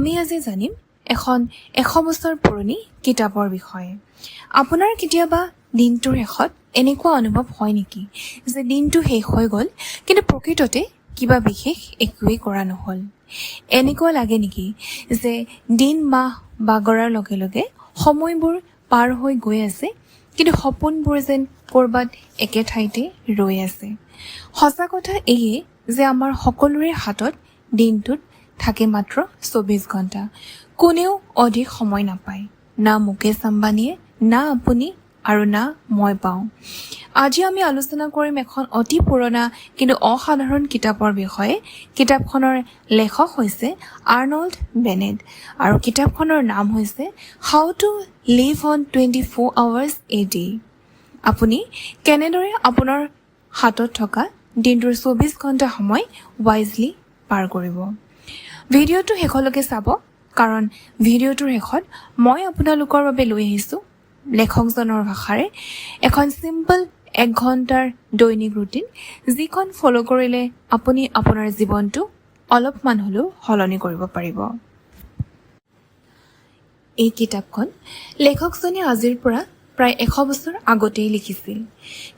আমি আজি জানিম এখন 100 বছৰ পুৰণি কিতাপৰ বিষয়ে। আপোনাৰ কেতিয়াবা দিনটোৰ শেষত এনেকুৱা অনুভৱ হয় নেকি যে দিনটো শেষ হৈ গ'ল, কিন্তু প্ৰকৃততে কিবা বিশেষ একোৱেই কৰা নহ'ল? এনেকুৱা লাগে নেকি যে দিন মাহ বাগৰাৰ লগে লগে সময়বোৰ পাৰ হৈ গৈ আছে, কিন্তু সপোনবোৰ যেন ক'ৰবাত একে ঠাইতে ৰৈ আছে? সঁচা কথা এয়ে যে আমাৰ সকলোৰে হাতত দিনটোত থাকে মাত্ৰ 24 ঘণ্টা। কোনেও অধিক সময় নাপায়, না মুকেশ আম্বানীয়ে, না আপুনি আৰু না মই পাওঁ। আজি আমি আলোচনা কৰিম এখন অতি পুৰণা কিন্তু অসাধাৰণ কিতাপৰ বিষয়ে। কিতাপখনৰ লেখক হৈছে আৰ্নল্ড বেনেট আৰু কিতাপখনৰ নাম হৈছে "How to Live on 24 Hours a Day"। আপুনি কেনেদৰে আপোনাৰ হাতত থকা দিনটোৰ 24 ঘণ্টা সময় ৱাইজলি পাৰ কৰিব। ভিডিঅ'টো শেষলৈকে চাব, কাৰণ ভিডিঅ'টোৰ শেষত মই আপোনালোকৰ বাবে লৈ আহিছোঁ লেখকজনৰ ভাষাৰে এখন চিম্পল এক ঘণ্টাৰ দৈনিক ৰুটিন, যিখন ফ'ল' কৰিলে আপুনি আপোনাৰ জীৱনটো অলপমান হ'লেও সলনি কৰিব পাৰিব। এই কিতাপখন লেখকজনে আজিৰ পৰা প্ৰায় 100 বছৰ আগতেই লিখিছিল।